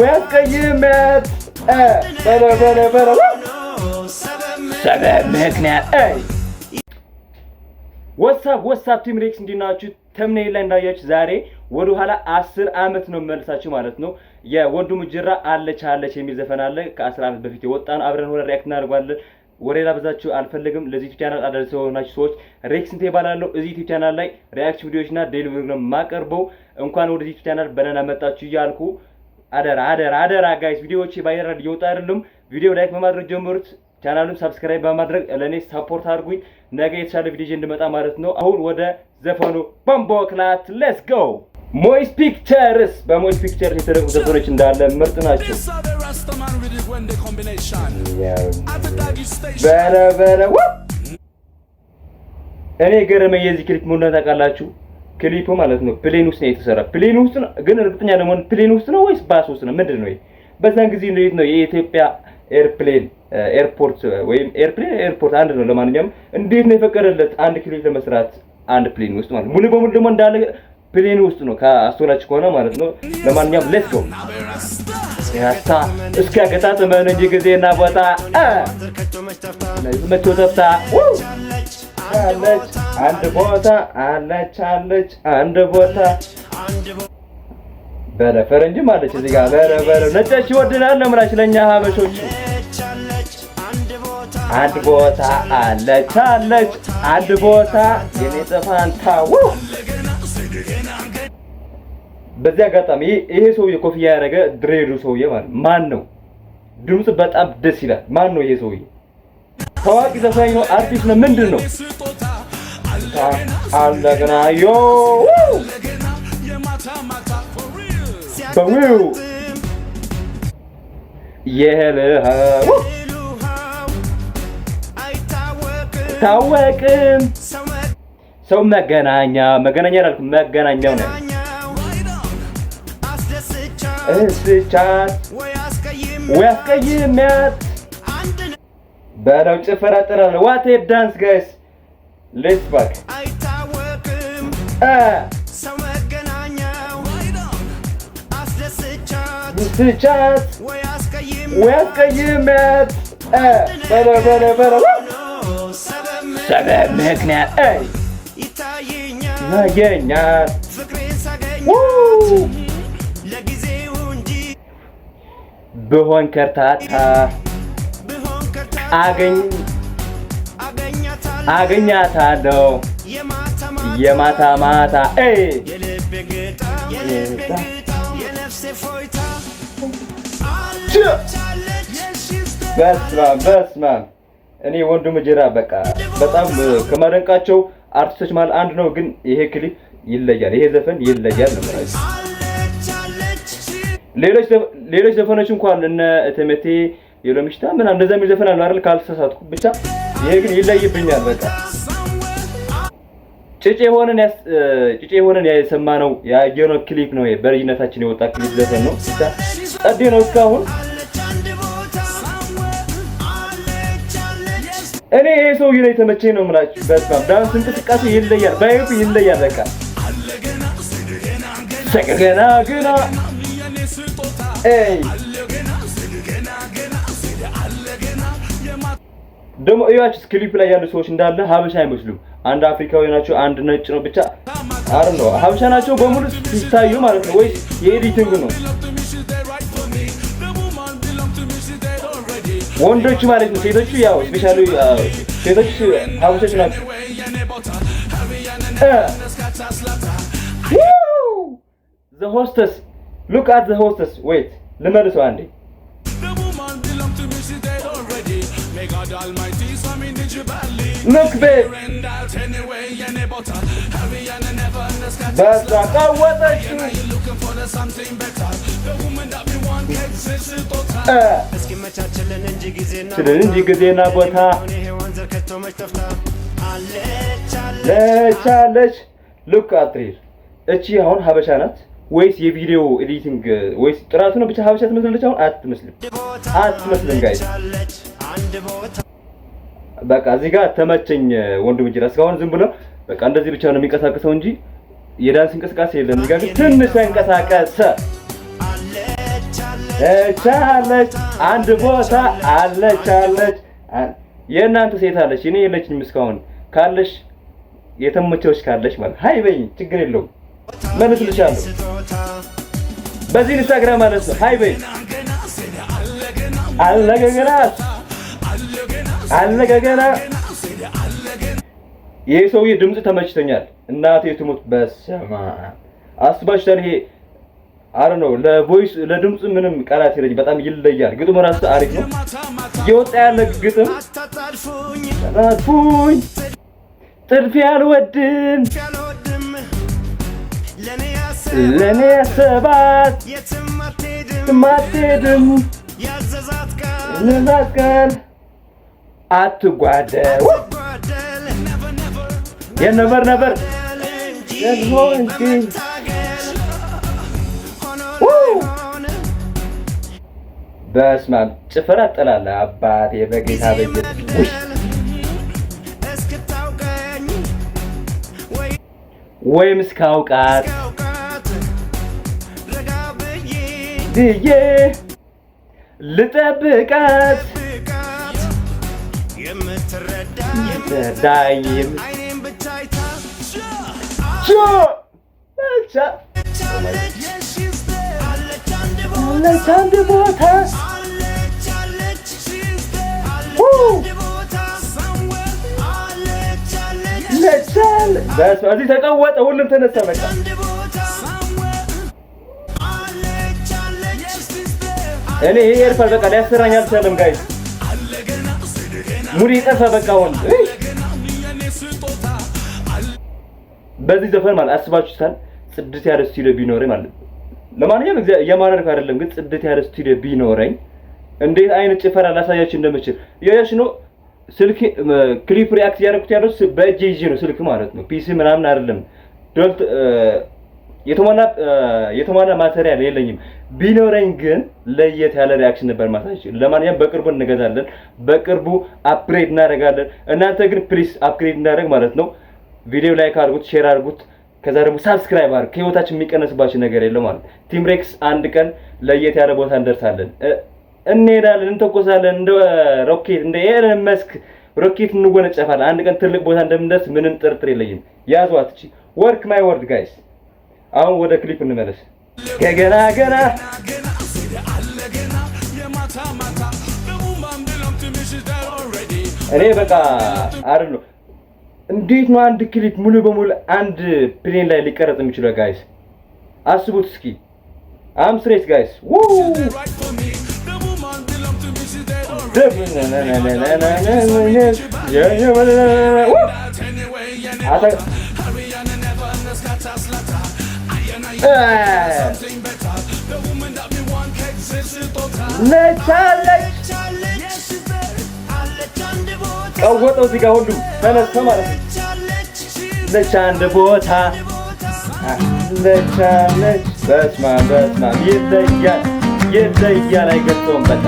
ወይ አስቀይሜያት በለው በለው በለው ሰበብ ምክንያት። What's up, what's up, Team Rex፣ እንዴት ናችሁ? Thumbnail ላይ እንዳያችሁ ዛሬ ወደ ኋላ 10 አመት ነው መልሳችሁ ማለት ነው። የወንድሙ ጅራ አለች አለች የሚል ዘፈን አለ፣ ከ10 አመት በፊት የወጣ ነው። አብረን ሆነ react እናደርጓለን። ወሬ ላበዛችሁ አልፈልግም። ለዚህ YouTube channel አዳዲስ የሆናችሁ ሰዎች ሬክስ እንቴ እባላለሁ። እዚህ YouTube channel ላይ react ቪዲዮዎች እና daily vlog ነው የማቀርበው። እንኳን ወደዚህ YouTube channel በደህና መጣችሁ እያልኩ አደራ አደራ አደራ guys፣ ቪዲዮዎች viral እየወጣ አይደሉም። ቪዲዮ like በማድረግ ጀምሩት። ቻናሉን subscribe በማድረግ ለእኔ support አድርጉኝ። ነገ የተሻለ ቪዲዮ ይዤ እንድመጣ ማለት ነው። አሁን ወደ ዘፈኑ bomboclaat, let's go። ሞይስ Pictures፣ በሞይስ Pictures የተደረጉ ዘፈኖች እንዳለ ምርጥ ናቸው። This are the Rastaman with the Gwende combination. At the doggy station. በለ በለ ው! እኔ የገረመኝ የዚህ ክሊፕ ምን እንደሆነ ታውቃላችሁ? ክሊፑ ማለት ነው plane ውስጥ ነው የተሰራ። Plane ውስጥ ነው ግን እርግጠኛ ለመሆን plane ውስጥ ነው ወይስ ባስ ውስጥ ነው? ምንድን ነው ይሄ? በዛን ጊዜ እንዴት ነው የኢትዮጵያ airplane airport ወይም airplane airport አንድ ነው። ለማንኛውም እንዴት ነው የፈቀደለት አንድ ክሊፕ ለመስራት አንድ plane ውስጥ ማለት ነው? ሙሉ በሙሉ ደግሞ እንዳለ plane ውስጥ ነው ከአስተውላችሁ ከሆነ ማለት ነው። ለማንኛውም let's go። ያስታ እስኪ ያገጣጥመን እንጂ ጊዜና ቦታ መቶ ተፍታ አለች አንድ ቦታ አለች አለች አንድ ቦታ በለ ፈረንጅም አለች እዚህ ጋር በለ በለ ነጮች ይወድናል ነው የምላችሁ። ለእኛ ሀበሾቹ አንድ ቦታ አለች አለች አንድ ቦታ የኔ ጥፋንታ ው። በዚህ አጋጣሚ ይሄ ሰውዬ ኮፍያ ያደረገ dread ኡ ሰውዬ ማለት ማን ነው? ድምፁ በጣም ደስ ይላል። ማን ነው ይሄ ሰውዬ? ታዋቂ ዘፋኝ ነው? አርቲስት ነው? ምንድን ነው? አለገና yo በዊው የህልህ ታወቅም ሰው መገናኛ መገናኛ አላልኩም፣ መገናኛው ነው። እስቻት ወይ አስቀይሜያት በለው ጭፈራ ጥራለ። What a dance, guys! Let's back. አይታወቅም ሰው መገናኛው አስደስቻት ስቻት ወይ አስቀይሜያት ወይ አስቀይሜያት በለው በለው በለው ሰበብ ሰበብ ምክንያት ይታየኛል ያገኛል ፍቅሬን ሳገኛት ለጊዜው እንጂ ብሆን ከርታታ ብሆን ከርታታ አገኝ አገኛታለሁ አገኛታለሁ የማታ ማታ የማታ ማታ የልቤ ግጣም የልቤ ግጣም የነፍሴ ፎይታ አለች አለች። በስማም በስማም፣ እኔ ወንድሙ ጅራ በቃ በጣም ከማደንቃቸው አርቲስቶች መሀል አንድ ነው። ግን ይሄ ክሊፕ ይለያል፣ ይሄ ዘፈን ይለያል ነው የምላችሁ። አለች አለች። ሌሎች ዘፈኖች እንኳን እነ እተመቴ የሎሚሽታ ምናምን እንደዛ የሚል ዘፈን አለ አይደል? ካልተሳሳትኩ። ብቻ ይሄ ግን ይለይብኛል። በቃ ጭጬ የሆነን የሰማነው ያየነው ክሊፕ ነው። ይሄ በልጅነታችን የወጣ ክሊፕ ዘፈን ነው። ብቻ ጸዴ ነው እስካሁን። አለች አንድ ቦታ አለች አለች። እኔ ይሄ ሰውዬ ነው የተመቸኝ ነው የምላችሁ። በስመ አብ፣ ዳንስ እንቅስቃሴ ይለያል፣ vibe ይለያል። በቃ ገና ገና ኤይ ደግሞ እያችሁ ክሊፕ ላይ ያሉ ሰዎች እንዳለ ሀበሻ አይመስሉም። አንድ አፍሪካዊ ናቸው፣ አንድ ነጭ ነው። ብቻ አር ነው ሀበሻ ናቸው በሙሉ ሲታዩ ማለት ነው። ወይስ የ editing ነው? The woman belong to me, she dead already. ወንዶቹ ማለት ነው። ሴቶቹ ያው specially ሴቶች ሀበሾች ናቸው። Anyway, any butter. Harry and the slaughter. The hostess, look at the hostess. Wait, ልመልሰው አንዴ። The woman belong to me, she dead already. May God Almighty saw me in Jibali. Look, babe. And out anyway, any butter. Harry and the never understand. በዛ ቀወጠችው። You looking for the something better. The woman that we want exists total. እስኪመቻችልን እንጂ ጊዜና ችልን እንጂ ጊዜና ቦታ ሔዋን ዘር ከቶ መች ጠፍታ አለች አለች። ለቻለች። Look at her. እቺ አሁን ሀበሻ ናት ወይስ የቪዲዮ editing ወይስ ጥራቱ ነው? ብቻ ሀበሻ ትመስላለች። አሁን አትመስልም፣ ቦታ አትመስልም guys። አለች አንድ ቦታ። በቃ እዚህ ጋር ተመቸኝ ወንድም እንጂ እስካሁን ዝም ብሎ በቃ እንደዚህ ብቻ ነው የሚንቀሳቀሰው እንጂ የዳንስ እንቅስቃሴ የለም። እዚህ ጋር ግን ትንሽ ተንቀሳቀሰ። አለች አለች። አለች አለች አንድ ቦታ አለች አለች። የእናንተ ሴት አለች? እኔ የለችኝም እስካሁን። ካለሽ የተመቸውሽ ካለሽ ማለት hi በይኝ፣ ችግር የለውም፣ መልስልሻለሁ። ስጦታ። በዚህ ኢንስታግራም ማለት ነው። Hi በይኝ። አለ ገና፣ አለ ገና። ይሄ ሰውዬ ድምፅ ተመችቶኛል። እናቴ ትሙት፣ በስመ አብ፣ አስባችኋል? ይሄ አረ ነው ለ voice ለድምፁ ምንም ቃላት የለኝም። በጣም ይለያል። ግጥሙ ራሱ አሪፍ ነው። እየወጣ ያለ ግጥም። አታጣድፉኝ። ፉኝ ጥድፊያ አልወድም። ያልወድም ለእኔ ለእኔ ያሰባት የትም አትሄድም። አትሄድም። ያዘዛት ቃል ንዛት ቀን አትጓደል። ጓደል የነበር ነበር እንጂ ደግሞ እንጂ በመታገል ሆኖ ላይሆን። በስመ አብ፣ ጭፈራ ጥላለ አባቴ በጌታ በጌታ ውይ። መግደል እስክታውቀኝ ወይ ወይም እስካውቃት እስካውቃት ረጋ ብዬ ብዬ ልጠብቃት። ብቃት የምትረዳ ዳኝ አይኔን ብቻ አይታ ብቻ አለች አለች አንድ ቦታ። አለች አንድ ቦታ። አለች አለች አለች አንድ ቦታ አለች አለች። ለቻል በስመ አብ፣ እዚህ ተቀወጠ፣ ሁሉም ተነሳ በቃ። አንድ ቦታ አለች አለች። እኔ ይሄ earphone በቃ ሊያሰራኝ አልቻለም guys፣ ሙድ ይጠፋ በቃ አሁን እይ። በዚህ ዘፈን ማለት አስባችሁታል? ጽድት ያለ ስቱዲዮ ቢኖረኝ ማለት፣ ለማንኛውም እያማረርኩ አይደለም፣ ግን ጽድት ያለ ስቱዲዮ ቢኖረኝ እንዴት አይነት ጭፈራ ላሳያችሁ እንደምችል እያያችሁ ነው። ስልክ clip react እያደረኩት ያለው በእጄ ይዤ ነው፣ ስልክ ማለት ነው። PC ምናምን አይደለም። ዶንት የተሟላ material የለኝም። ቢኖረኝ ግን ለየት ያለ reaction ነበር ማሳያችሁ። ለማንኛውም በቅርቡ እንገዛለን፣ በቅርቡ upgrade እናደርጋለን። እናንተ ግን please upgrade እናደርግ ማለት ነው። ቪዲዮ like አድርጉት፣ share አድርጉት፣ ከዛ ደግሞ subscribe አድርጉ። ከህይወታችን የሚቀነስባችሁ ነገር የለም ማለት። Team Rex አንድ ቀን ለየት ያለ ቦታ እንደርሳለን፣ እንሄዳለን፣ እንተኮሳለን፣ እንደ ሮኬት እንደ ኤለን መስክ ሮኬት እንወነጨፋለን። አንድ ቀን ትልቅ ቦታ እንደምንደርስ ምንም ጥርጥር የለኝም። ያዟት እቺ work my word guys። አሁን ወደ ክሊፕ እንመለስ። ገና ገና። ገና አለ ገና የማታ ማታ። The woman belong to me, she's there already. እኔ በቃ አይደል ነው፣ እንዴት ነው አንድ ክሊፕ ሙሉ በሙሉ አንድ plane ላይ ሊቀረጽ የሚችለው guys? አስቡት እስኪ። I'm serious guys። Right for me. The woman belong to me, she's there already. That anyway, yeah, never. Hurry and never, and scatter, slatter. I and I something better. The woman that me want exists ስጦታ. ለቻለች። አለች Yes, she's there. አለች አንድ ቦታ። ቀወጠው እዚህ ጋር ሁሉም ተነስተ ማለት ነው። አለች። ለቻ አንድ ቦታ ለቻለች። በስመ አብ በስመ አብ፣ ይለያል ይለያል፣ አይገልጸውም በቃ።